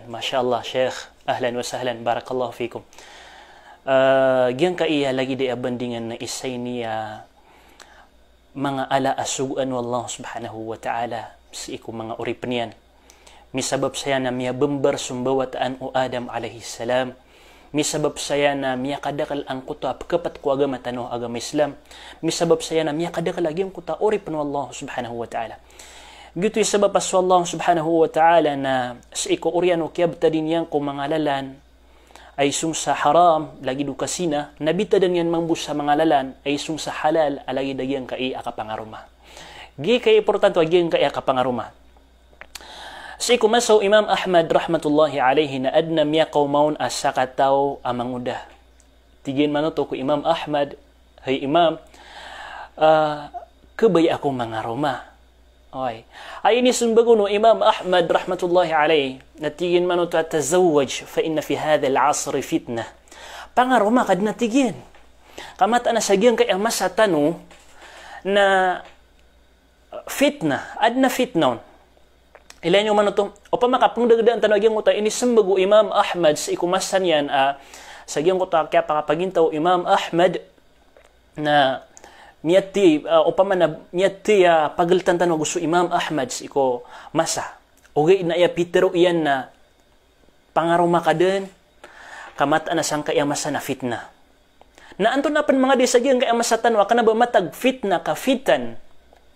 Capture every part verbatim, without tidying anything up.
Masha Allah, Sheikh. Ahlan wa sahlan. Barakallahu fikum. Ah, giyangkaya lagid a bandingan na isa ini a manga ala a sogoan o Allah subhanahu wa ta'ala sii ko manga oripn iyan. Misabap saya na miyabmbar so mbawataan o Adam alayhis salam. Misabap saya na miyakadakl angkoto a pkhapt ko agama tano a agama Islam. Misabap saya na miyakadakl a giyangkoto a oripn o Allah subhanahu wa ta'ala. Giyoto i sabap a so Allah subhanahu wa ta'ala na sii ko oriyan o kiyabtad iyan ko manga lalan a isong sa haram, lagid o kazina, na bitadan iyan mambo sa manga lalan a isong sa halal, a lagid a giyangkai a kapangaroma. Giyangkai importante a giyangkai a kapangaroma. Sii ko masa o Imam Ahmad rahmatullahi alayhi na adn a miyakaoma on a sakataw a mangoda. Tig iyan manoto ko Imam Ahmad, "Hay Imam, ah, kabaya ako mangaroma." Oway. Aya inismbag on o Imam Ahmad rahmatullahi alayh, na tig iyan manoto a, "Tazawwaj, fa inna fi hadhal asri fitnah." Pangaroma ka dn, a tig iyan. Ka mataan a sa giyangkai a masa tano na fitnah, adn a fitnah on. Ilaya niyo manoto, opama ka pngdagdaan tano a giyangkoto a inismbag o Imam Ahmad sii ko masa niyan a, sa giyangkoto a kiyapakapagintaw o Imam Ahmad na miyathay, ah, opama na miyathay a pagltan tano ago so Imam Ahmad sii ko masa. Ogaid na aya pitharo iyan na pangaroma ka dn, ka mataan a sangkai a masa na fitnah. Na antonaa pn manga di sa giyangkai a masa tano a kna ba matag fitnah ka fitan,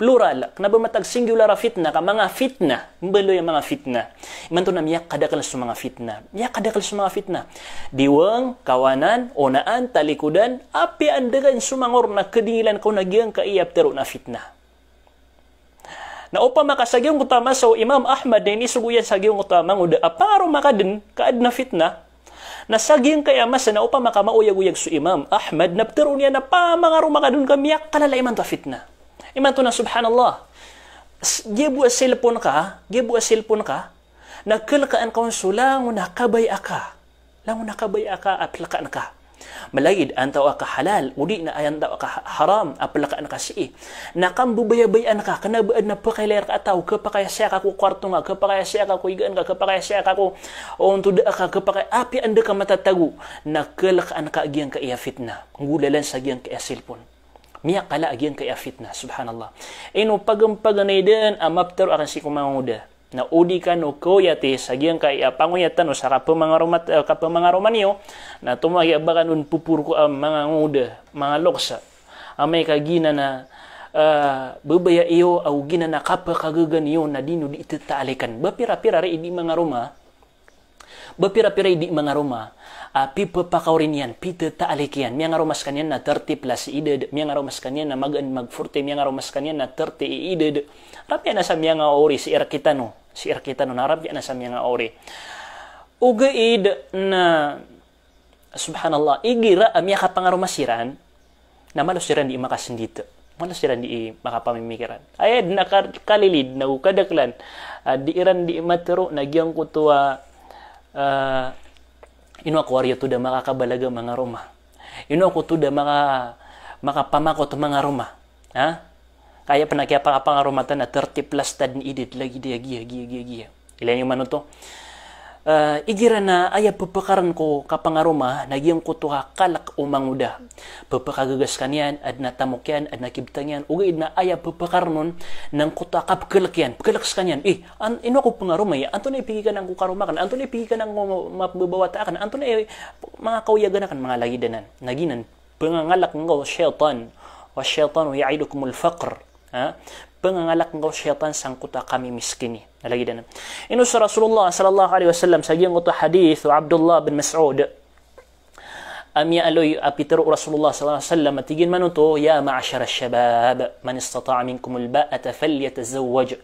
plural, kna ba matag singular a fitnah ka manga fitnah, mbaloy a manga fitnah. Imanto na miyakadakl so manga fitnah. Miyakadakl so manga fitnah. Diwang, kawanan, onaan, talikodan, apiya andagan so manga oron na kadingilan ka on a giyangkai a ptharoon a fitnah. Na opama ka sa giyangkoto a masa o Imam Ahmad na inisogo iyan sa giyangkoto a mangoda a pangaroma ka dn, ka adn a fitnah. Na sa giyangkai a masa na opama ka maoyagoyag so Imam Ahmad na ptharoon iyan a pamangaroma ka dn ka miyakalala imanto a fitnah. Imanto na subhanallah. S-, giya bo a cellphone ka, giya bo a cellphone ka, na kalkaan ka on so langon a kabaya ka. Langon a kabaya ka a plkaan ka. Malagid antawaa ka halal, odi na aya antawaa ka ha-, haram a plkaan ka sii. Na kambabayabayaan ka, kna ba adn a pakailay rka a taw, khapakay a siyaka ko kwarto nga, khapakay a siyaka ko igaan ka, khapakay a siyaka ko ontoda ka, khapakay apiya anda ka matatago. Na kalkaan ka a giyangkai a fitnah. Nggolalan sa giyangkai a cellphone. Miyakala a giyangkai a fitnah, subhanallah. Ino pagn-, paganay dn a maptharo akn sii ko mangoda. Na odi kano kaoyati sa giyangkai a pangoyat tano sa kapamangaroma, eh, kapamangaroma niyo, na tomo a giya ba kano on poporko a mangangoda, manga lokes. Amay ka giyanan a, eh, babaya iyo ago giyanan a kapakagaga niyo na di niyo di tataalikan. Ba pira-pira ri i di mangaroma, ba pira-pira i di mangaroma, a pipapakaori niyan, pitataalik iyan. Miyangaroma skaniyan na thirty plus i idad, miyangaroma skaniyan na magaan mag-forty, miyangaroma skaniyan na thirty i idad. Rapiya na sa miyangaori sii rktano. Sii rktano na rapiya na sa miyangaori. Ogaid na, subhanallah, igira a miyakapangaroma siran, na malo siran di makasndit. Malo siran di makapamimikiran. Aya dn a ka-, kalilid na go kadaklan, a, di iran di matharo na giyangkoto a, a, ino ako ari oto da makakabalaga mangaroma. Ino ako oto da maka-, makapamakot mangaroma. Ha? Ka aya pn a kiyapakapangaroma ta na thirty plus tadn i idad lagid a giya, giya, giya, giya. Ilaya niyo manoto. Eh, igira na aya pphakaren ko kapangaroma na giyangkoto a kalk o mangoda. Pphakagaga skaniyan, adn a tamok iyan, adn a kibtang iyan, ogaid na aya pphakaren on na angkoto a kapkalk iyan. Pkalk skaniyan. Eh, an-, ino ako pngaroma iya? Antonaa i pgikana ko karoma akn? Antonaa i pgikana ko mapbabawata akn? Antonaa i manga kaoyagan akn, manga lagid anan? Na giyanan, pngangalk ngka o shaytan. Wash-shaytanu ya'idukumul faqr. Ha? Pngangalk ngka o shaytan sangkoto a kamimiskini. Na lagid anan. Ino so Rasulullah sallallahu alaihi wasallam sa giyangkoto a hadith o Abdullah bin Mas'ud. A miyaaloy a pitharo o Rasulullah sallallahu alaihi wasallam, a tig iyan manoto, "Ya ma'asharash shabab, man istata'a minkumul ba'ata falyatazawwaj."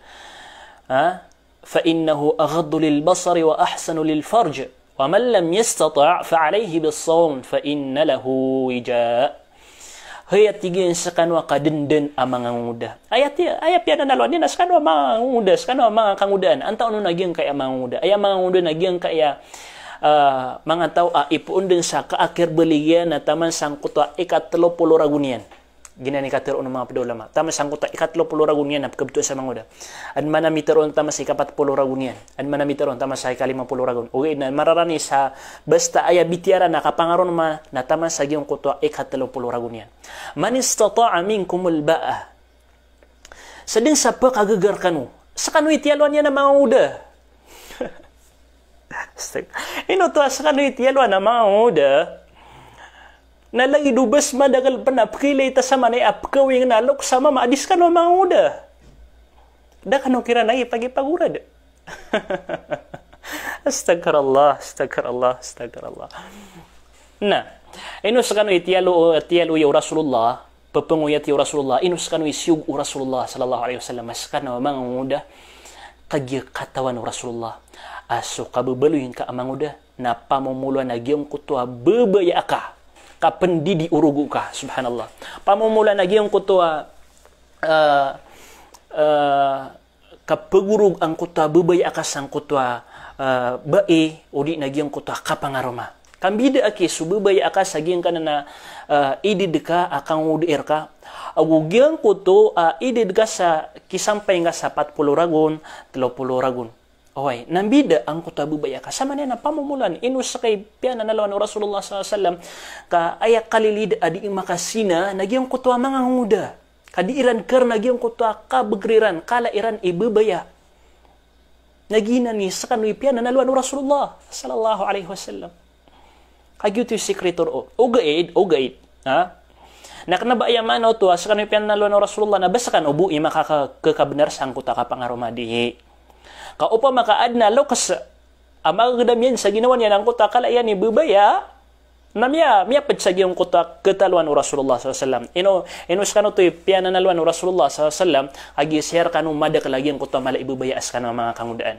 Ha? "Fa innahu aghaddu lil basari wa ahsanu lil farj. Wa man lam yastati' fa alayhi bis sawm fa inna lahu wija." Hay, a tig iyan, skano a kadndn a mangangoda. Aya ti-, aya piyananaloan iyan na skano a mangangoda, skano a manga kangodaan. Antaa on a giyangkaya mangangoda? Aya mangangoda na giyangkaya, ah, manga taw a ipoon dn sa kaakir baligan na taman sangkoto a ikatlo polo ragon iyan. Giyanan i katharo o manga pd a ulama. Taman sangkoto a ikatlo polo ragon iyan na pkabtowan sa mangoda. Adn man a mitharo on taman sa ikapat polo ragon iyan. Adn man a mitharo on taman sa ikalima polo ragon. Ogaid na mararani sa basta aya bitiyaran a kapangaroma na taman sa giyangkoto a ikatlo polo ragon iyan. Man istata'a minkumul ba'ah. Sadn sa pkagaga rkano. Skano i tiyalowan iyan a mangangoda. Astag-, ino oto a skano i tiyalowan a mangangoda? Na lagid o ba sa madakl pn a pkhailay ta sa manay a pkhawing na loks a mama a di skano a mangangoda. Da kano kiran a ipagipagorad. Astaghfirullah, astaghfirullah, astaghfirullah. Na, ino skano i tiyalo, tiyalo o Rasulullah, pphangoway o Rasulullah, ino skano i siyog o Rasulullah sallallahu alaihi wasallam, a skano a mangangoda, kagiya katawan o Rasulullah a so kababaloy ngka a mangoda na pamomoloan a giyangkoto a babaya aka, kapndidi o rogo ka, subhanallah. Pamomoloan a giyangkoto a, ah, ah, kapagorog angkoto a babaya aka sangkoto a, ah, bai, odi na giyangkoto a kapangaroma. Kambida aki so babaya aka sa giyangkanan a, ah, idad ka a kangoda rka, ago giyangkoto a idad ka sa kisampay ngka sa pat polo ragon, tlo polo ragon. Oway, na mbida angkoto a babaya ka. Samanaya na pamomoloan, ino ska i piyananalowan o Rasulullah sallallahu alaihi wasallam, ka aya kalilid a dii makazina na giyangkoto a mangangoda. Ka dii ran karna giyangkoto a kabagr iran, kala iran i babaya. Na giyanan i skano i piyananalowan o Rasulullah sallallahu alaihi wasallam. Kagiya oto i sikreto roo. Ogaid, ogaid. Ha? Na kna ba aya maana oto a skano i piyananalowan o Rasulullah na ba skano bo i makaka-, kakabnar sangkoto a kapangaroma, di. Ka opama ka adn a loks a magagdam iyan sa ginawa niyan angkoto a kala iyan i babaya, na miya, miyapd sa giyangkoto a katalowan o Rasulullah sallallahu alaihi wasallam. Ino, ino skano oto i piyananalowan o Rasulullah sallallahu alaihi wasallam, kagiya sii rkano madakl a giyangkoto a mala i babaya a skano a manga kangodaan.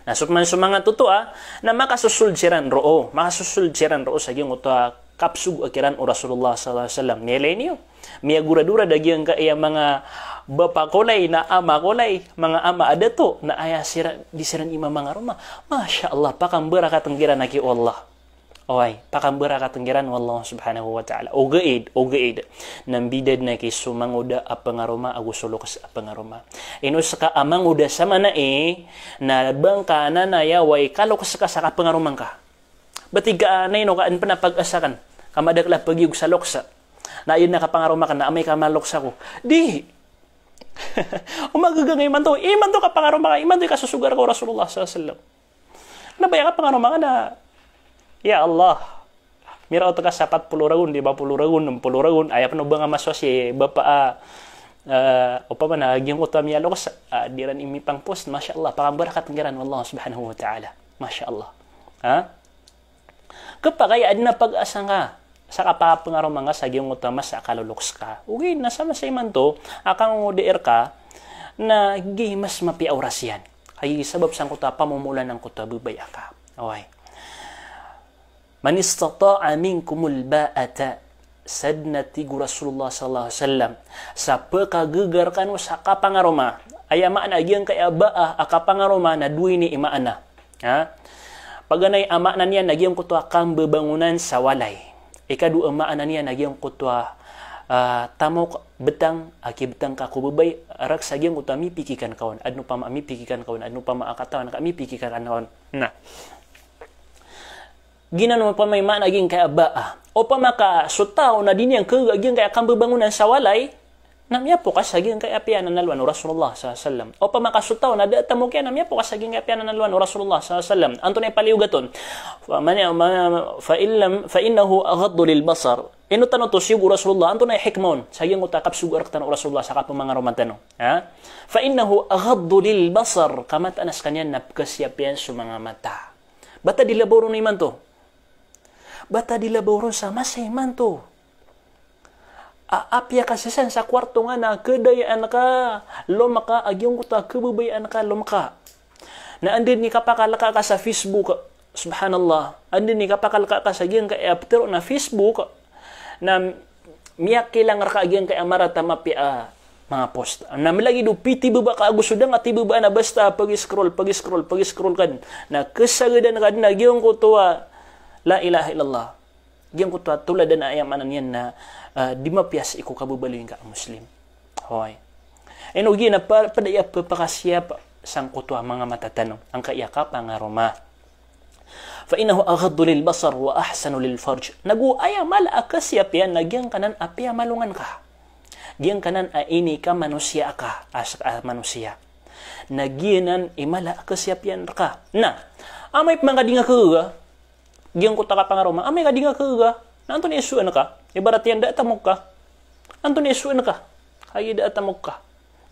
Na so pman so manga totoa, na makasosold siran roo, makasosold siran roo sa giyangkoto a kapsogoa kiran o Rasulullah sallallahu alaihi wasallam. Miyailay niyo. Miyagoradorad a giyangkaya manga bapa ko lay na ama ko lay, manga ama a dato, na aya siran, di siran i mamangaroma. Masha Allah, pakambarakatn kiran aki o Allah. Oway, pakambarakatn kiran o Allah subhanahu wa ta'ala. Ogaid, ogaid. Na mbida dn aki so mangoda a pangaroma ago so loks a pangaroma. Ino ska a mangoda samanaya, na ba ngka nanaya oway kaloks ka sa kapangaroma ngka. Ba tig ka a na ino ka an pn a pag-asa akn, ka madakl a pagiyog sa loks. Na aya dn a kapangaroma akn na amay ka maloks ako. Di. O magaga nga imanto, imanto kapangaroma ka, imanto i kasosoga rka o Rasulullah sallallahu alaihi wasallam. Na ba aya kapangaroma ka na, ya Allah, miraot ka sa pat polo ragon, lima polo ragon, enam polo ragon, aya pn o ba nga masowa si bapa a, ah, opama na giyangkoto a miyaloks, ah, di ran i mipangpost, masha Allah, pakambarakatn kiran o Allah subhanahu wa ta'ala. Masha Allah. Ha? Khapakay a adn a pag-asa ngka sa kapapangaroma ngka sa giyangkoto a masa a kaloloks ka. Ogaid na sa masa imanto a kangongoda rka na giya i mas mapiya a oras iyan. Kagiya sabap sangkoto a pamomoloan angkoto a babaya ka. Oway. Man istata'a minkumul ba'ata. Sadn a tig o Rasulullah sallallahu alaihi wasallam, sa pkhagaga rkano sa kapangaroma. Aya maana a giyangkaya ba'a a kapangaroma na dowa ini i maana. Ha? Paganay a maana niyan na giyangkoto a kambabangonan sa walay. Ikadowa a maana niyan na giyangkoto a, ah, tamok, btang, a kibtang ka ko babay, rk sa giyangkoto a mipikikn ka on. Adn opama a mipikikn ka on, adn opama a katawan ka a mipikikn ka on. Na. Giyanan opama i maana a giyangkaya ba'a. Opama ka so taw na di niyan khagaga a giyangkaya kambabangonan sa walay, na miyapokas sa giyangkaya piyananalowan o Rasulullah sallallahu alaihi wasallam. Opama ka so taw na da a tamok iyan, na miyapokas sa giyangkaya piyananalowan o Rasulullah sallallahu alaihi wasallam. Antonaa i paliyogat on? Fa man, ma-, fa in lam, fa innahu aghaddu lil basar. Ino tano oto siyog o Rasulullah, antonaa i hikmah on sa giyangkoto a kapsogoa rktano o Rasulullah sa kapamangaroma tano. Ha? Fa innahu aghaddu lil basar, ka mataan a skaniyan na pkhasiyap iyan so manga mata. Ba ta di labaw ron imanto? Ba ta di labaw ron sa masa imanto? A, apiya ka sisan sa kwarto nga na khadayaan ka, lomka, a giyangkoto a khababayaan ka, lomka. Na anda dn i kapakalka ka sa Facebook, subhanallah, anda dn i kapakalka ka sa giyangkaya ptharoon a Facebook, na miyakilang rka a giyangkaya marata a mapiya a manga post. Na mlagid o pitibaba ka ago so da nga tibabaan a basta pag-scroll, pag-scroll, pag-scroll ka dn. Na khasagadan ka dn a giyangkoto a la ilaha illallah. Giyangkoto a toladan a aya maana niyan na, ah, di mapiya sii ko kababaloy ngka a Muslim. Oway. Ino giya na pa-, pd a aya pphakasiyapa sangkoto a manga mata tano angkaya kapangaroma. Fa innahu aghaddu lil basar wa ahsanu lil farj. Na go aya mala a kasiyap iyan na giyangkanan a piyamalongan ka. Giyangkanan a inikamanosiya ka a s-, a manosiya. Na giyanan i mala a kasiyap iyan rka. Na amay pman ka di ngka khagaga giyangkoto a kapangaroma, amay ka di ngka khagaga, na antonaa i sowa ngka? Ibarat iyan da a tamok ka. Antonaa i sowa ngka? Kagiya da a tamok ka.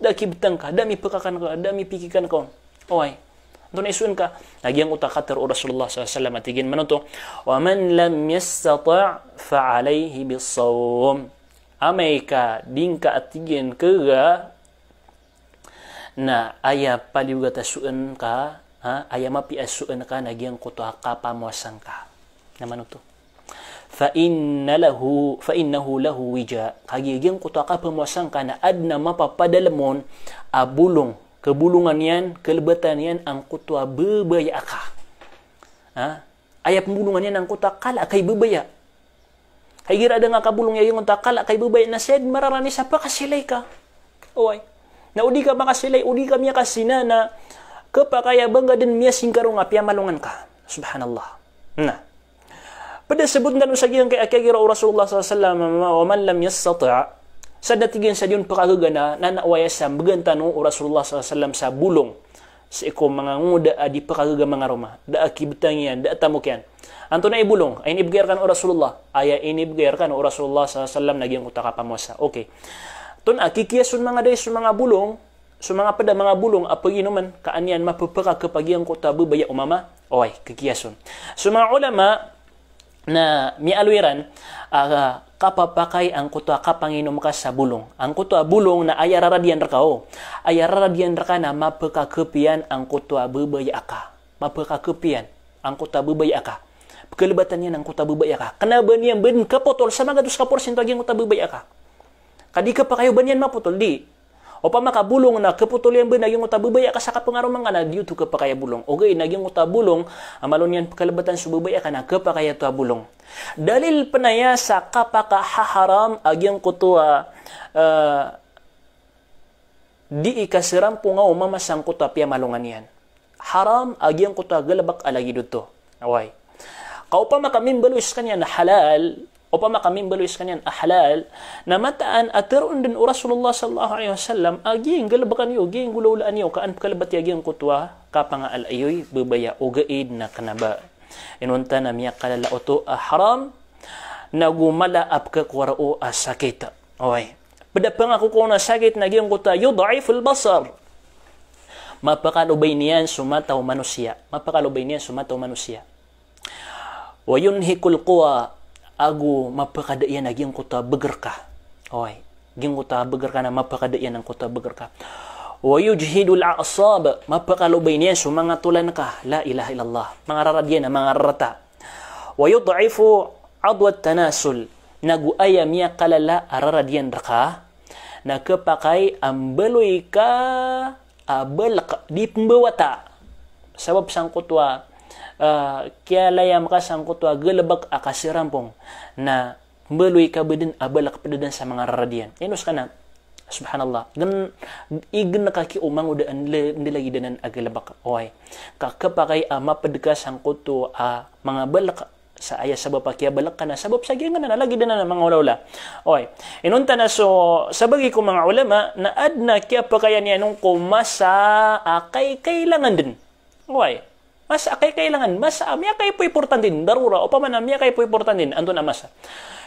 Da a kibtang ka, da a mipkakan ka, da a mipikikan ka on. Oway. Antonaa i sowa ngka? Na giyangkoto a katharo o Rasulullah sallallahu alaihi wasallam a tig iyan manoto, "Wa man lam yastati' fa alayhi bis-sawm." Amay ka di ngka a tig iyan khagaga, na aya paliyogat a sowa ngka, ha, aya mapiya a sowa ngka na giyangkoto a kapamowasa ngka. Na manoto. Fa inna lahu, fa innahu lahu wija. Kagiya giyangkoto a kapamowasa ngka na adn a mapapadalm on a bolong, kabolongan iyan, kalbatan iyan angkoto a babaya ka. Ha? Aya pmbolongan iyan angkoto a kala a kaibabaya. Kagiya igira da ngka kabolong iyan angkoto a kala a kaibabaya na saya dn mararani sa pakasilay ka. Oway. Na o di ka makasilay, o di ka miyakasina na khapakay a ba ngka dn miyasingkarong a piyamalongan ka. Subhanallah. Na pd a sabotn tano sa giyangkai a kiyagira o Rasulullah sallallahu alaihi wasallam, "Wa man lam yastati'." Sadn a tig iyan sa di on pkhagaga na, na aya sa mbgan tano o Rasulullah sallallahu alaihi wasallam sa bolong sii ko manga ngoda a di pkhagaga mangaroma, da a kibtang iyan, da a tamok iyan. Antonaa i bolong a inibgay rkano o Rasulullah? Aya inibgay rkano o Rasulullah sallallahu alaihi wasallam na giyangkoto a kapamowasa. Okay. Antonaa a kikiyas on manga dai so manga bolong, so manga pd a manga bolong a paginoman, ka an iyan mapphakakhap a giyangkoto a babaya o mama? Oway, kikiyas on. So manga ulama, na miyaaloy iran a kapapakay angkoto a kapanginom ka sa bolong. Angkoto a bolong na aya rarad iyan rka o. Aya rarad iyan rka na mapkhakakhap iyan angkoto a babaya ka. Mapkhakakhap iyan angkoto a babaya ka. Pkhalbatan iyan angkoto a babaya ka. Kna ba niyan ba dn kapotol sa magatos ka porsinto a giyangkoto a babaya ka. Ka di khapakay o ba niyan mapotol, di. Opama ka bolong na khapotol iyan ba na giyangkoto a babaya ka sa kapangaroma ngka na di oto khapakay a bolong. Ogaid na giyangkoto a bolong a malo niyan pkhalbatan so babaya ka na khapakay oto a bolong. Dalil pn aya sa kapakahaharam a giyangkoto a, eh, di ikasarampong o mama sangkoto a piyamalongan iyan. Haram a giyangkoto a galbk a lagid oto. Oway. Ka opama ka mimbaloy skaniyan a halal, opama ka mimbaloy skaniyan a halal, na mataan a tharoon dn o Rasulullah sallallahu alaihi wasallam a giyanggalbkan iyo, giyanggalawlaan iyo, ka an pkhalbati a giyangkoto a kapangaalayoy babaya, ogaid na kna ba. Inonta na miyakalala oto a haram, na go mala a pkhakowa roo a sakit. Oway. Pd a pangakokowaan a sakit na giyangkoto a yud'iful basar. Mapkalobay niyan so mata o manosiya. Mapkalobay niyan so mata o manosiya. Wa yunhikul quwa, ago mapkada iyan a giyangkoto a bgr ka. Oway. Giyangkoto a bgr ka na mapkada iyan angkoto a bgr ka. Wa yujhidul a'sab, mapkalobay niyan so manga tolan ka. La ilaha illallah. Manga rarad iyan a manga rarata. Wa yud'ifu adwa tanasul. Na go aya miyakalala a rarad iyan rka na khapakay a mbaloy ka a balk di pmbawata. Sabap sangkoto a, ah, kiyalayam ka sangkoto a galbk a kasarampong na mbaloy ka ba dn a balk pd dn sa manga rarad iyan. Ino skana, subhanallah. Gn, ign ka ki o mangoda a nda, nda lagid anan a galbk. Oway. Ka khapakay a mapd ka sangkoto a manga balk sa aya sabap a kiyabalk ka na sabap sa giyangkanan a lagid anan a manga olaola. Oway. Inonta na so, sabagi ko manga ulama, na adn a kiyapakayan iyan on ko masa a kaikailangan dn. Oway. Masa a kaikailangan, masa a miyakaipoimportante dn, darura, opama na miyakaipoimportante dn, antonaa a masa.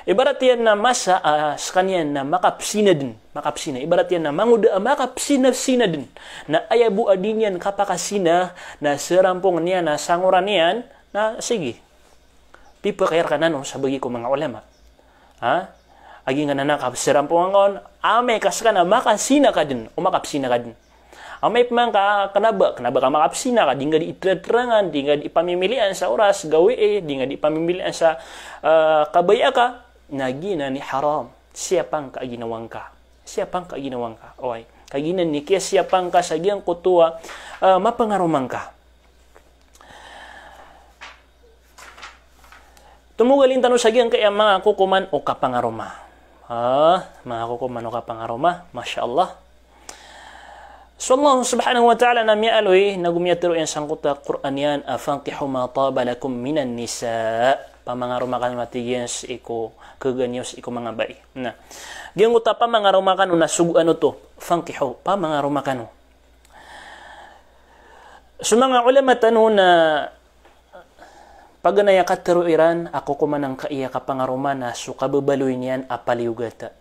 Ibarat iyan na masa a skaniyan na makapsina dn, makapsina. Ibarat iyan na mangoda a makapsinasina dn. Na aya bo a di niyan kapakasina, na sarampong niyan, na sangoran iyan, na sige. Pipakay rkano sabagi ko manga ulama. Ha? A giyangkanan a kasarampong angka on, amay ka skana makasina ka dn, o makapsina ka dn. Amay pman ka kna ba, kna ba ka makapsina ka, di ngka di iteranterangan, di ngka di pamimilian sa oras, gawii, di ngka di pamimilian sa, eh, kabaya ka, na giyanan i haram. Siyapa ngka a ginawa ngka. Siyapa ngka a ginawa ngka. Oway. Ka giyanan i kiyasiyapa ngka sa giyangkoto a, eh, mapangaroma ngka. Tomogalin tano sa giyangkaya manga kokoman o kapangaroma. Ah, manga kokoman o kapangaroma, masha Allah. So Allah subhanahu wa ta'ala na miyaaloy, nago miyatero iyan sangkoto a Qur'an iyan, a, "Fankihu ma taba lakum minan nisa." Pamangaroma kano, a tig iyan, sii ko kagaga niyo sii ko manga bai. Na giyangkoto a pamangaroma kano na sogoan oto. Fankihu, pamangaroma kano. So manga ulama tano na paganay a katero iran a kokoman angkaya kapangaroma na so kababaloy niyan a paliyogat.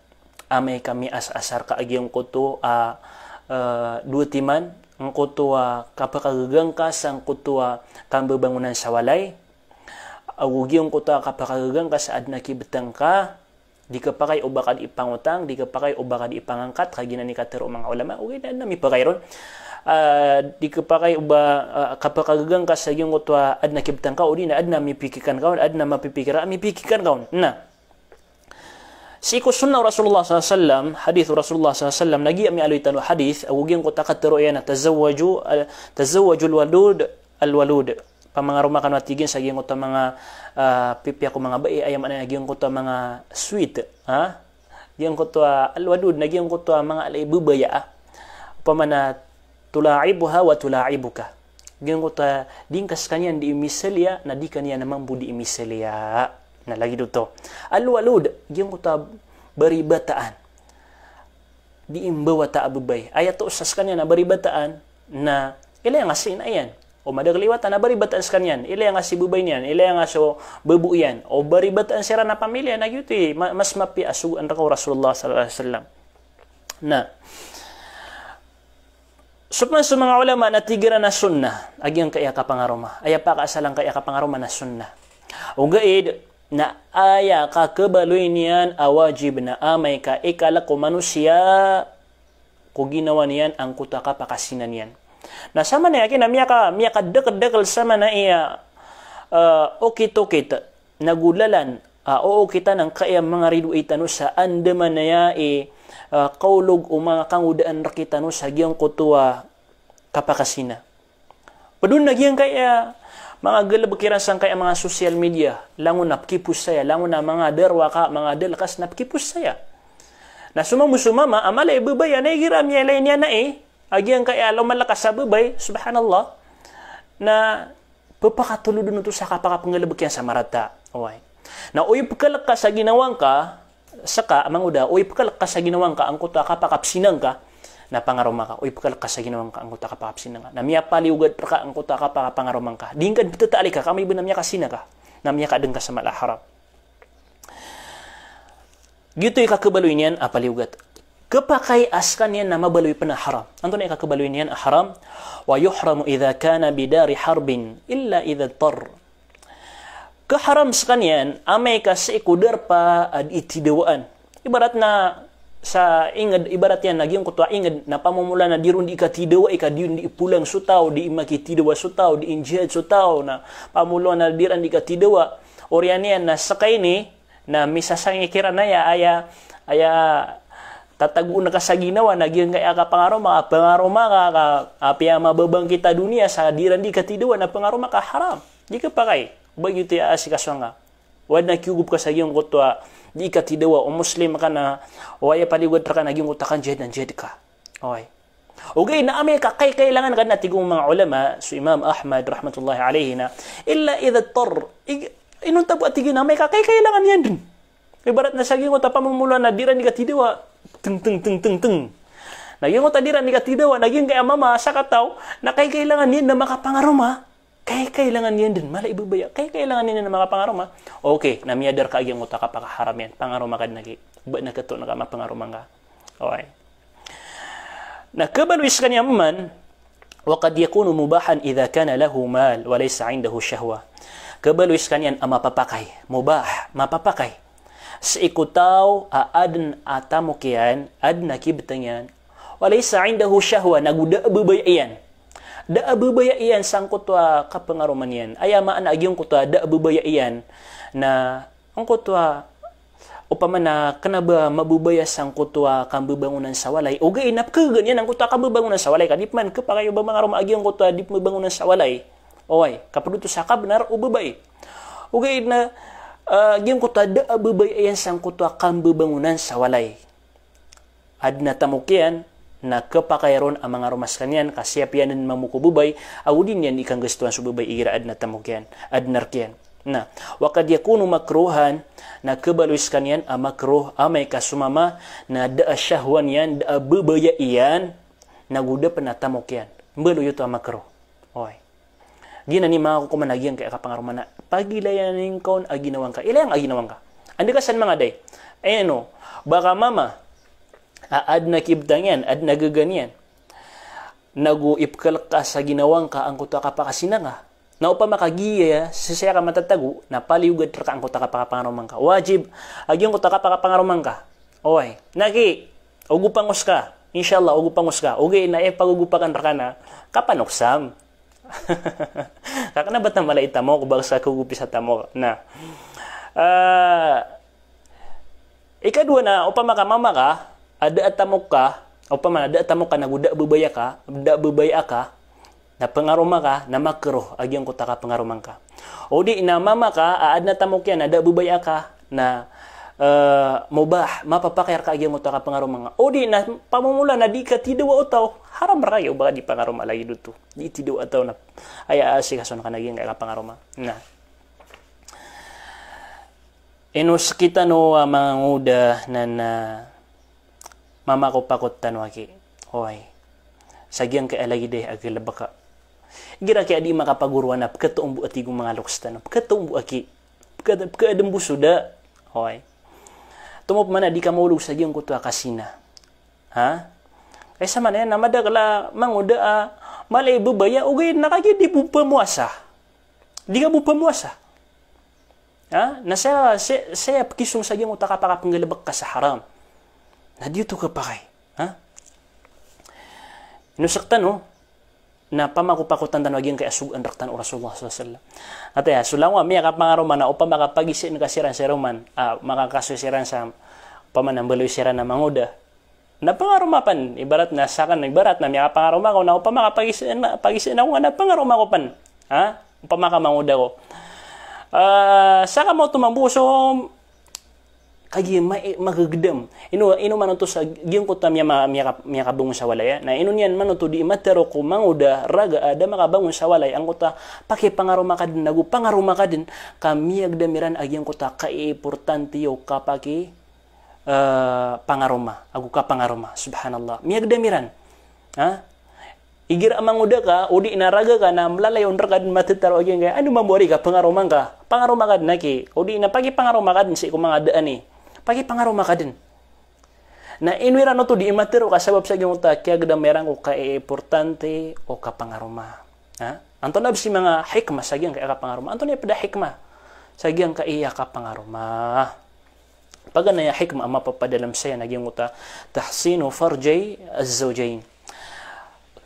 Amay ka miyasaasar ka a giyangkoto a, eh, dowa timan, angkoto a kapakagaga ngka sangkoto a kambabangonan sa walay, ago giyangkoto a kapakagaga ngka sa aden a kibetang ka, di kapakay o ba ka di ipangotang, di kapakay o ba ka di ipangangkat, kagiya na katero o manga ulama, ogaid na aden a mipakay ron. Ah, di kapakay o ba, ah, kapakagaga ngka sa giyangkoto a aden a kibetang ka, odi na aden a mipikikan ka on, aden a mapipikira, mipikikan ka on. Na sii ko sunnah o Rasulullah sallallahu alaihi wasallam, hadith o Rasulullah sallallahu alaihi wasallam, na giya miyaaloy tano a hadith, ago giyangkoto a katero iyan a tazawwaju, ah, tazawwajul walud, al-walud. Pamangaroma kano, a tig iyan, sa giyangkoto a manga, ah, pipiya ko manga bai, aya maana niyan giyangkoto a manga sweet, ha? Giyangkoto a al-walud na giyangkoto a manga ala i babaya, ah. Opama na tula'ibuha wa tula'ibuka. Giyangkoto a di ngka sekaniyan di imiseliya, na di ka niyan mambo di imiseliya. Na lagid oto. Al-walud, giyangkoto a baribataan. Di imbawata a babay. Aya toos sa sekaniyan a baribataan, na ilaya ngka si ina iyan. O madakel i wata na baribataan sekaniyan. Ilaya ngka si babay niyan. Ilaya ngka so babo iyan. O baribataan siran a pamilya, na giyoto i ma-, mas mapiya a sogoan reka o Rasulullah sallallahu alaihi wasallam. Na so pman so manga ulama na tig iran a sunnah a giyangkaya kapangaroma. Aya pakaasal angkaya kapangaroma na sunnah. Ogaid na aya kakhabaloy niyan a wajib na amay ka ikalek o manosiya ko ginawa niyan angkoto a kapakazina niyan. Na samanaya ki na miyaka-, miyakadekeldekel samanaya, eh, okitokit, nago lalan, ah, ookit angkaya manga ridoay tano sa andamanaya i, ah, kaolog o manga kangodaan rekitano sa giyangkoto a kapakazina. Ped on na giyangkaya manga galebek iran sangkaya manga social media, langon a pekipost saya, langon a manga darowaka, manga dalkas na pekipost saya. Na so mambo so mama a mala i babay a na igira miyailay niyan ai a giyangkaya lomalakas a babay, subhanallah, na pepakatolod on oto sa kapakapenggalebek iyan sa marata. Oway. Na o ipekelek ka sa ginawa ngka, seka a mangoda, o ipekelek ka sa ginawa ngka angkoto a kapakapezina ngka, na pangaroma ka. O ipekelek ka sa ginawa ngka angkoto a kapakapezina ngka, na miyapaliyogat reka angkoto a kapakapangaroma ngka. Di ngka di petetaalika ka amay ba na miyakazina ka, na miyakaden ka sa mala a haram. Giyoto i kakhabaloy niyan a paliyogat. Khapakay a sekaniyan na mabaloy pen a haram. Antonaa i kakhabaloy niyan a haram? Wa yuhramu idha kana bidari harbin illa idha idtar. Khaharam sekaniyan amay ka sii ko darpa a dii tidawaan. Ibarat na sa inged, ibarat iyan na giyangkoto a inged na pamomola na di ron dii katidawai ka di ron dii polang so taw, dii makitidawa so taw, dii njihad so taw, na pamomola na di ron dii katidawa. Oriyan iyan na seka ini, na misasangik iran aya, aya, aya tatagoon ka sa ginawa, na giyangkaya kapangaroma, pangaroma ka, ka, apiya mababangkit a doniya sa di ran dii katidawa, na pangaroma ka haram. Di khapakay. Ba giyoto i aasikasoan ka. Wa na kiyogop ka sa giyangkoto a dii katidawa, o Muslim ka na, o aya paliyogat reka na giyangkoto a kanjihad na njihad ka. Oway. Ogaid na amay ka kaikailangan ka den a tig o manga ulama, so Imam Ahmad rahmatullahi alayhi na, illa idha idtar. Ig-, inonta bo a tig iyan a amay ka kaikailangan iyan den. Ibarat na sa giyangkoto a pamomola na di ran dii katidawa, teng, teng, teng, teng, teng. Na giyangkoto a di ran dii katidawa, na giyangkaya mama a sakataw, na kaikailangan iyan na makapangaroma. Kaikailangan iyan den, mala i babaya. Kaikailangan iyan den na makapangaroma. Okay, na miyadar ka a giyangkoto a kapakaharam iyan. Pangaroma ka den lagi. Ba na ketoon ka mapangaroma ngka. Oway. Na khabaloy sekaniyan man, wa qad yakunu mubahan idha kana lahu mal wa laysa indahu shahwa. Khabaloy sekaniyan a mapapakay, mubah, mapapakay. Sii ko taw a aden a tamok iyan, aden a kibeteng iyan, wa laysa indahu shahwa, nago da a babaya iyan. Da a babaya iyan sangkoto a kapangaroma niyan. Aya maana a giyangkoto a da a babaya iyan na angkoto a, opama na kena ba mababaya sangkoto a kambabangonan sa walay. Ogaid na pekhagaan iyan angkoto a kambabangonan sa walay ka di peman khapakay o ba mangaroma a giyangkoto a di pembabangonan sa walay. Oway, kaped oto sa kabenar o babay. Ogaid na Ah, giyangkoto a da a babay iyan sangkoto a kambabangonan sa walay. Adn a tamok iyan, na khapakay ron a mangaroma skaniyan, ka siyap iyan dn mambo ko babay, ago di niyan di kanggastoan so babay igira adn a tamok iyan, adn a rk iyan. Na, wa qad yakunu makruhan, na khabaloy skaniyan a makruh, amay ka so mama, na da a shahwa niyan, da a babaya iyan, nago da pn a tamok iyan. Mbaloy oto a makruh. Oway. Giyanan i manga kokoman a giyangkai a kapangaroma na pagilayan ingka on a ginawa ngka. Ilaya ngka a ginawa ngka. Anda ka san mangaday? Ino, ba ka mama, a, adn a kibtang iyan, adn a gaga niyan. Nago ipkhalk ka sa ginawa ngka angkoto a kapakasina ka. Na opama ka giya, sii saya ka matatago, na paliogat rka angkoto a kapakapangaroma ngka. Wajib, a giyangkoto a kapakapangaroma ngka. Oway, na ki, ogopan ko ska. Insha Allah, ogopan ko ska. Ogaid na ipagogopan rka na kapanoksam. Ka kna ba ta mala i tamok, ba ska khagopi sa tamok. Na, ah, ikadowa na, opama ka mama ka, a da a tamok ka, opama na da a tamok ka nago da a babaya ka, da a babaya ka, na pangaroma ka, na makruh a giyangkoto a kapangaroma ngka. O di na mama ka, a adn a tamok iyan, na da a babaya ka, na, eh, mubah, mapapakay rka a giyangkoto a kapangaroma ngka. O di na pamomola na di ka tidawa o taw, haram rka iyo ba ka di pangaroma lagid oto. Di tidawa o taw na aya asikason ka na giyangkai a kapangaroma. Na, ino sktano a mangoda na, na mama ko pakot tano aki. Oway. Sa giyangkai a lagid a galbka. Igira ki a di makapagoroan a pkhatombo a tig o manga loks tano. Pkhatombo aki. Pkha-, pkhaadn bo so da. Oway. Tomo pman a di ka maolog sa giyangkoto a kasina. Ha? Kay samanaya na madakl a mangoda a mala i babaya, ogaid na kagiya di bo pmowasa. Di ka bo pmowasa. Ha? Na saya, saya, saya pkisong sa giyangkoto a kapakapnggalbk ka sa haram. Na di oto khapakay. Ha? Ino sktano, na pamakopakotan tano a giyangkai a sogoan rktano o Rasulullah sallallahu alaihi wasallam. Ati a, so langowan a miyakapangaroma na opama ka pagisaan ka siran sa roman, a, makakasoy siran sa, opama na mbaloy siran a mangoda. Na pangaroma pn, ibarat na sakn, ibarat na miyakapangaroma ko, na opama ka pagisaan, pagisaan ako nga na pangaroma ko pn. Ha? Opama ka mangoda ko. Ah, saka mo oto mambo so, kagiya ma-, magagdam. Ino, ino man oto sa giyangkoto a miya-, ma-, miyaka-, miyakabangon sa walay a. Na ino niyan man oto di matharo ko mangoda, raga a da makabangon sa walay, angkoto a pakipangaroma ka dn, ago pangaroma ka dn, ka miyagdam iran a giyangkoto a kaiimportante o kapaki eh, pangaroma, ago kapangaroma. Subhanallah. Miyagdam iran. Ha? Igira a mangoda ka, o di na raga ka na mlalayon rka dn mathataro a giyangkaya. Ano mambo ari ka pangaroma ngka? Pangaroma ka dn aki. O di na pakipangaroma ka dn sii ko manga daan i. Pakipangaroma ka dn. Na ino iran oto di matharo ka sabap sa giyangkoto a kiyagdam iran ko kaiimportante o kapangaroma. Ha? Antonaa bs i manga hikmah sa giyangkaya kapangaroma? Antonaa i pd a hikmah sa giyangkaya kapangaroma? Paganay a hikmah a mapapadalm saya na giyangkoto a tahsinu farjay az-zawjayn.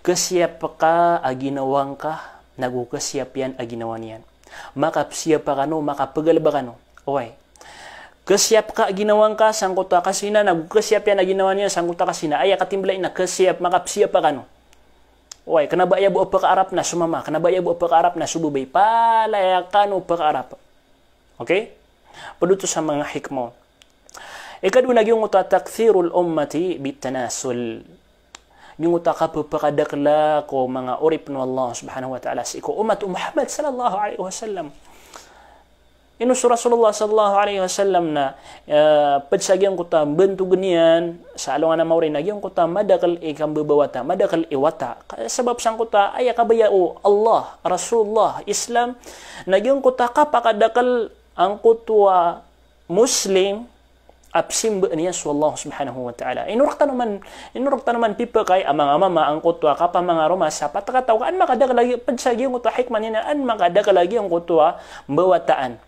Khasiyapa ka a ginawa ngka, nago khasiyap iyan a ginawa niyan. Makapsiyapa kano, makapagalba kano. Oway. Khasiyap ka a ginawa ngka sangkoto a kasina, nago khasiyap iyan a ginawa niyan sangkoto a kasina. Aya katimbla iyan na khasiyap, makapsiyapa kano. Oway, kna ba aya bo a pakaarap na so mama, kna ba aya bo a pakaarap na so babay. Palaya kano pakaarap. Okay? Pd oto sa manga hikmah on. Ikadowa na giyangkoto a takthirul ummati bitanasul. Giyangkoto a kapphakadakla ko manga oripn o Allah subhanahu wa ta'ala sii ko ummat o Muhammad sallallahu alaihi wasallam. Ino so Rasulullah sallallahu alaihi wasallam na, eh, pd sa giyangkoto a mbantogn iyan sa alongan a maori na giyangkoto a madakl i kambabawata, madakl i wata. Ka-, sabap sangkoto a aya kabaya o Allah, Rasulullah, Islam, na giyangkoto a kapakadakl angkoto a Muslim a pzimbaan iyan so Allah subhanahu wa ta'ala. Ino rktano man, ino rktano man pipakay a manga mama angkoto a kapamangaroma sa pat a kataw ka an makadakl a giya, pd sa giyangkoto a hikmah niyan, an makadakl a giyangkoto a mbawataan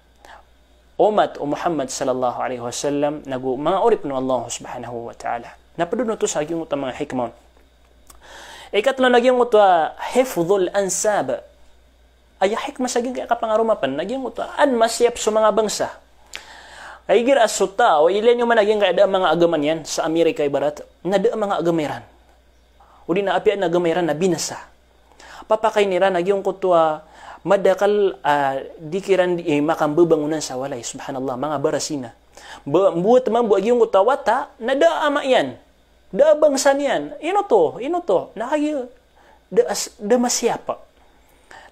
o ummat o Muhammad sallallahu alaihi wasallam, nago manga oripn o Allah subhanahu wa ta'ala. Na pd on oto sa giyangkoto a manga hikmah on. Ikatlo na giyangkoto a hifdhul ansab. Aya hikmah sa giyangkaya kapangaroma pn na giyangkoto a an masiyap so manga bangsa. Igira a so taw, ilaya niyo man a giyangkaya da a manga agama niyan sa Amerika ibarat, na da a manga agama iran. O di na apiya na agama iran na binasa. Papakayn iran a giyangkoto a Madakl a di kiran di, eh, makambabangonan sa walay, subhanallah, manga barasina. Ba, mbuat mambo a giyangkoto a wata, na da a ama iyan, da a bangsa niyan. Ino oto, ino oto, na kagiya da as-, da masiyapa.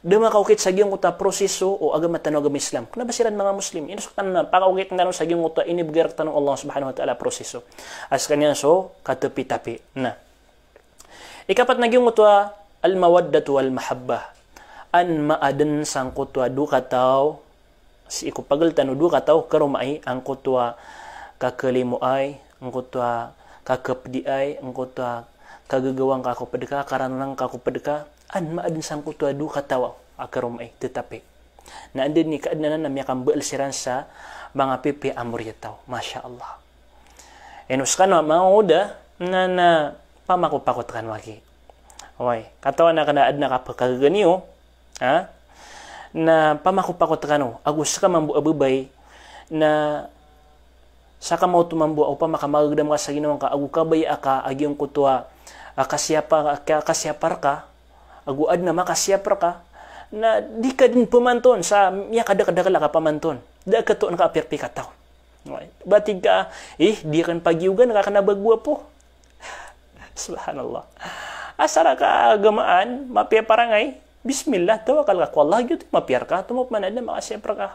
Da makaokit sa giyangkoto a proseso o agama tano a agama Islam. Kna ba siran manga Muslim, ino skano na pakaokit tano sa giyangkoto a inibgay rktano o Allah subhanahu wa ta'ala a proseso. A skaniyan so katapitapi. Na. Ikapat na giyangkoto a al-mawaddatu wal-mahabbah. An maadn sangkoto a dowa kataw, sii ko pagl tano dowa kataw, karoma i angkoto a kakalimoay, angkoto a kakapdiay, angkoto a kagagawang ka ko pd ka, kararang ka ko pd ka, an maadn sangkoto a dowa kataw a karoma i, tetapi. Na anda dn i kaadn anan na miyakambaal siran sa manga pipiya a moriyataw. Masha Allah. Ino skano a manga oda, na, na pamakopakot kano aki. Oway, katawan a kna adn a kapkagaga niyo, ha? Na pamakopakot kano, ago ska mambo a babay, na ska mambo oto mambo a opama ka magagdam ka sa ginawa ngka, ago kabaya aka a giyangkoto a, a kasiyapa, ka-, kasiyapa rka, ago adn a makasiyapa rka, na di ka dn pamanton sa miyakadakdakl a kapamanton. Da a katoon ka a pirpi kataw. Ba tig ka, eh, di akn pagiyogan ka kna ba gwapo. Subhanallah. Asar ka agamaan, mapiya parangay, bismillah, tawakal ka ko Allah, giyoto i mapiya rka, tomo pman adn a makasiyapa rka.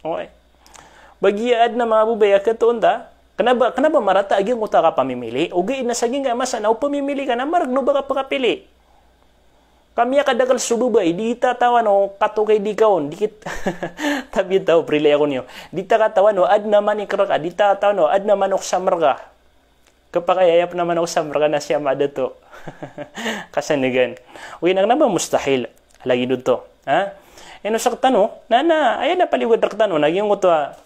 Oway. Ba giya adn a manga babay a katoon ta, kna ba, kna ba marata a giyangkoto a kapamimili, ogaid na sa giyangkaya masa na o pamimili ka na margn o ba ka pkapili. Ka miyakadakl so babay, di ta tawan o katokay di ka on, di kit-, tabi taw, prilay ako niyo. Di ta katawan o adn a manik rka, di ta katawan o adn a manoksam rka. Khapakay a aya pn a manoksam rka na si ama dato. Kasanagan. Oway, na kna ba mustahil. Lagid oto. Ha? Ino sktano, na, na, aya na paliogat rktano, na giyangkoto a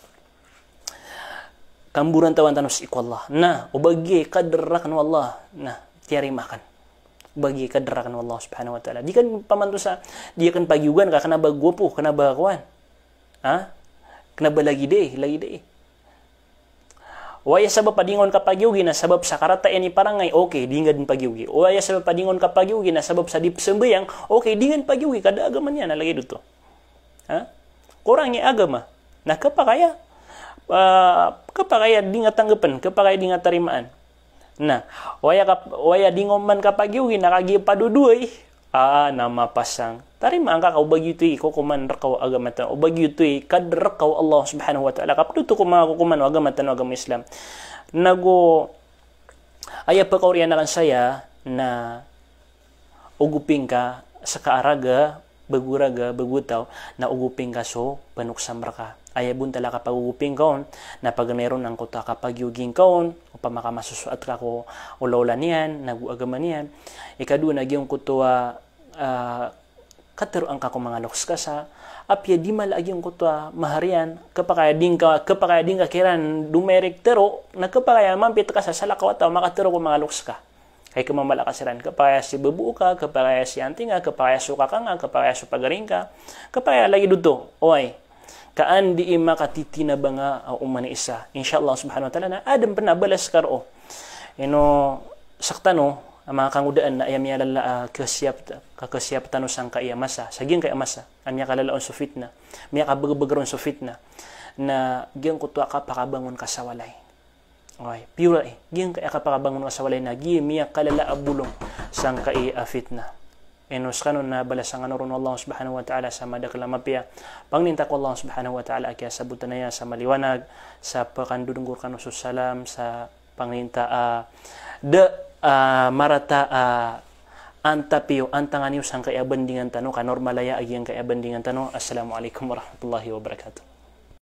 kamborantawan tano sii ko Allah. Na, o ba giya i kadr rakn o Allah, na, tiyarima akn. O ba giya i kadr rakn o Allah subhanahu wa ta'ala. Di akn pamanto sa, di akn pagiyogan ka kna ba gwapo, kna ba kowan. Ha? Kna ba lagid i, lagid i. O aya sabap a di ngka on kapagiyogi na sabap sa karata iyan i parangay, okay, di ngka dn pagiyogi. O aya sabap a di ngka on kapagiyogi na sabap sa di psambayang, okay, di ngka dn pagiyogi, ka da agama niyan, na lagid oto. Ha? Korang i agama. Na khapakay a, ah, khapakay a di ngka tanggapn, khapakay a di ngka tarimaan. Na, o aya kap-, o aya di ngka on man kapagiyogi na kagiya padodoay, ah, na mapasang. Tarimaan ka ka o ba giyoto i kokoman rka o agama tano, o ba giyoto i kadr rka o Allah subhanahu wa ta'ala. Ka pd oto ko manga kokoman o agama tano a agama Islam. Nago, aya pkaoriyan akn saya na ogoping ka ska a raga, bago raga, bago taw, na ogoping ka so panoksam rka. Aya bontal a kapagogoping ka on, na paganay ron angkoto a kapagiyogi ngka on, opama ka masosoat ka ko olaola niyan, nago agama niyan. Ikadowa na giyangkoto a, ah, katharoa ngka ko manga loks ka sa, apiya di mala a giyangkoto a mahar iyan, khapakay a di ngka, khapakay a di ngka kiran domairek tharo, na khapakay a mampit ka sa salakaw a taw a makatharo ko manga loks ka. Kay khamamala ka siran, khapakay a si babo ka, khapakay a si anti nga, khapakay a so kaka nga, khapakay a so pagari ngka, khapakay a lagid oto, oway. Ka an di i makatitinabang a oman i isa. Insha Allah subhanahu wa ta'ala na adn pn a balas ka roo. Ino sktano, a manga kangodaan na aya miyalala a khasiyap, ka khasiyap tano sangkai a masa. Sa giyangkai a masa a miyakalala on so fitna, miyakabagabag ron so fitna. Na giyangkoto a kapakabangon ka sa walay. Oway, piyora i. Giyangkai a kapakabangon ka sa walay na giya miyakalala a bolong sangkai a fitna. Ino skano na balasan kano ron o Allah subhanahu wa ta'ala sa madakl a mapiya. Pangninta ko Allah subhanahu wa ta'ala a kiyasabotan aya sa maliwanag, sa pkandodongor kano so salam, sa pangninta a da, ah, marata a antapiyo, antangan iyo sangkai a bandingan tano, ka normal aya a giyangkai a bandingan tano. Assalamu alaikum warahmatullahi wabarakatuh.